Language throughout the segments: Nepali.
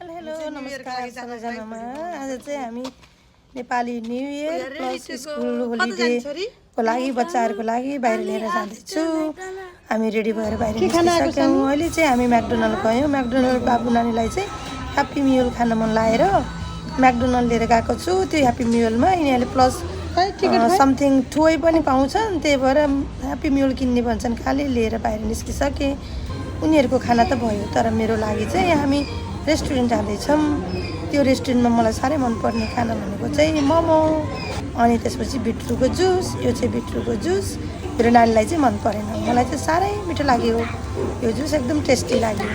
हेलो नमस्कार सबैजनामा। आज चाहिँ हामी Nepali new year plus school होलिडेको लागि बच्चाहरूको लागि बाहिर लिएर जाँदैछु। हामी रेडी भएर बाहिर निस्किसक्यौँ। अहिले चाहिँ हामी म्याकडोनल्ड गयौँ। म्याकडोनल्ड बाबु नानीलाई चाहिँ ह्याप्पी मिल खान मन लागेर म्याकडोनल्ड लिएर गएको छु। त्यो ह्याप्पी मिलमा यिनीहरूले प्लस समथिङ टोय पनि पाउँछन्, त्यही भएर ह्याप्पी मिल किन्ने भन्छन्। खालि लिएर बाहिर निस्किसकेँ। उनीहरूको खाना त भयो, तर मेरो लागि चाहिँ हामी रेस्टुरेन्ट जाँदैछौँ। त्यो रेस्टुरेन्टमा मलाई साह्रै मनपर्ने खाना भनेको चाहिँ मोमो, अनि त्यसपछि बिटरुटको जुस। यो चाहिँ बिटरुटको जुस मेरो नानीलाई चाहिँ मन परेन, मलाई चाहिँ साह्रै मिठो लाग्यो। यो जुस एकदम टेस्टी लाग्यो।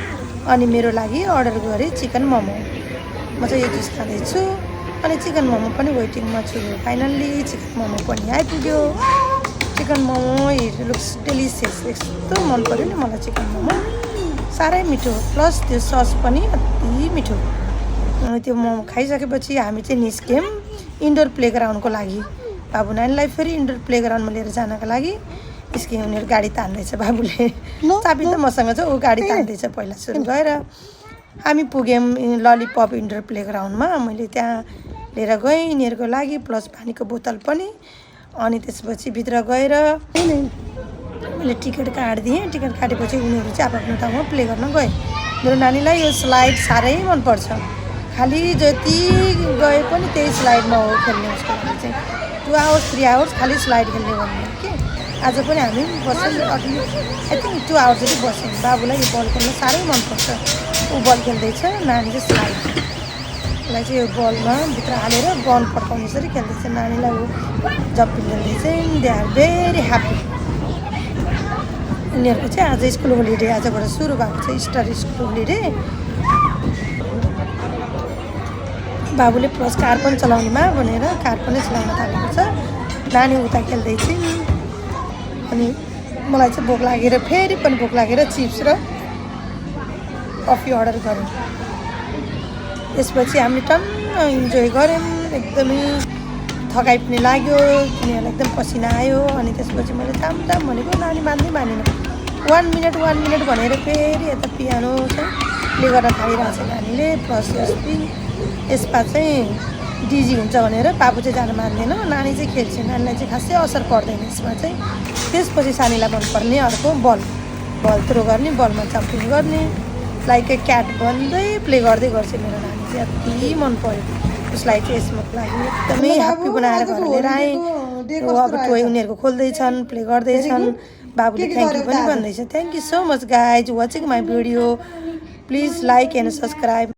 अनि मेरो लागि अर्डर गरेँ चिकन मोमो। म चाहिँ यो जुस खाँदैछु अनि चिकन मोमो पनि वेटिङमा छु। फाइनल्ली चिकन मोमो पनि आइपुग्यो। Chicken momo it looks delicious. यस्तो मन पर्यो नि मलाई चिकन मोमो, साह्रै मिठो, प्लस त्यो सस पनि अति मिठो। अनि त्यो मोमो खाइसकेपछि हामी चाहिँ निस्क्यौँ इन्डोर प्लेग्राउन्डको लागि। बाबु नानीलाई फेरि इन्डोर प्लेग्राउन्डमा लिएर जानको लागि निस्क्यौँ। उनीहरू गाडी तान्दैछ, बाबुले चाबी त मसँग छ, ऊ गाडी तान्दैछ। पहिला सुरु गएर हामी पुग्यौँ ललिपप इन्डोर प्लेग्राउन्डमा। मैले त्यहाँ लिएर गएँ यिनीहरूको लागि, प्लस पानीको बोतल पनि। अनि त्यसपछि भित्र गएर मैले टिकट काटिदिएँ। टिकट काटेपछि उनीहरू चाहिँ आफ्नो ठाउँमा प्ले गर्न गए। मेरो नानीलाई यो स्लाइड साह्रै मनपर्छ, खालि जति गए पनि त्यही स्लाइडमा हो खेल्ने। उसको लागि चाहिँ 2 आवर्स 3 आवर्स खालि स्लाइड खेल्ने भन्ने कि। आज पनि हामी बस्यौँ, अघि आई थिङ्क 2 आवर्स जति बस्यौँ। बाबुलाई यो बल खेल्न साह्रै मनपर्छ, ऊ बल खेल्दैछ। नानी चाहिँ स्लाइड, उसलाई चाहिँ यो बलमा भित्र हालेर गन पड्काउने जसरी खेल्दैछ। नानीलाई ऊ जम्पिङ खेल्दैछ। They are very happy. उनीहरूको चाहिँ आज स्कुल होलिडे, आजबाट सुरु भएको छ स्टार स्कुल होलिडे। बाबुले प्लस कार पनि चलाउनेमा भनेर कार पनि चलाउन थालेको छ। नानी उता खेल्दैछिन्। अनि मलाई चाहिँ भोक लागेर फेरि पनि भोक लागेर चिप्स र कफी अर्डर गरेँ। त्यसपछि हामी टन्न इन्जोय गऱ्यौँ। एकदमै थकाइ पनि लाग्यो, तिनीहरूलाई एकदम पसिना आयो। अनि त्यसपछि मैले ताम भनेको नानी मानेन। 1 मिनट भनेर फेरि यता पियानो चाहिँ प्ले गर्न थालिरहेको छ नानीले। प्लस यसमा चाहिँ डिजी हुन्छ भनेर बाबु चाहिँ जान मान्दैन, नानी चाहिँ खेल्छ। नानीलाई चाहिँ खासै असर पर्दैन यसमा चाहिँ। त्यसपछि सानीलाई मनपर्ने अर्को बल थ्रो गर्ने, बलमा जम्पिङ गर्ने, लाइक ए क्याट बन्दै प्ले गर्दै गर्छ। मेरो नानी चाहिँ अति मन पर्यो। उसलाई चाहिँ यसमा लागि एकदमै ह्याप्पी बनाएर घर लिएर आएँ। अब टोय उनीहरूको खोल्दैछन्, प्ले गर्दैछन्। बाबुले थ्याङ्क यू पनि भन्दैछ। Thank you so much guys watching my video. Please like and subscribe.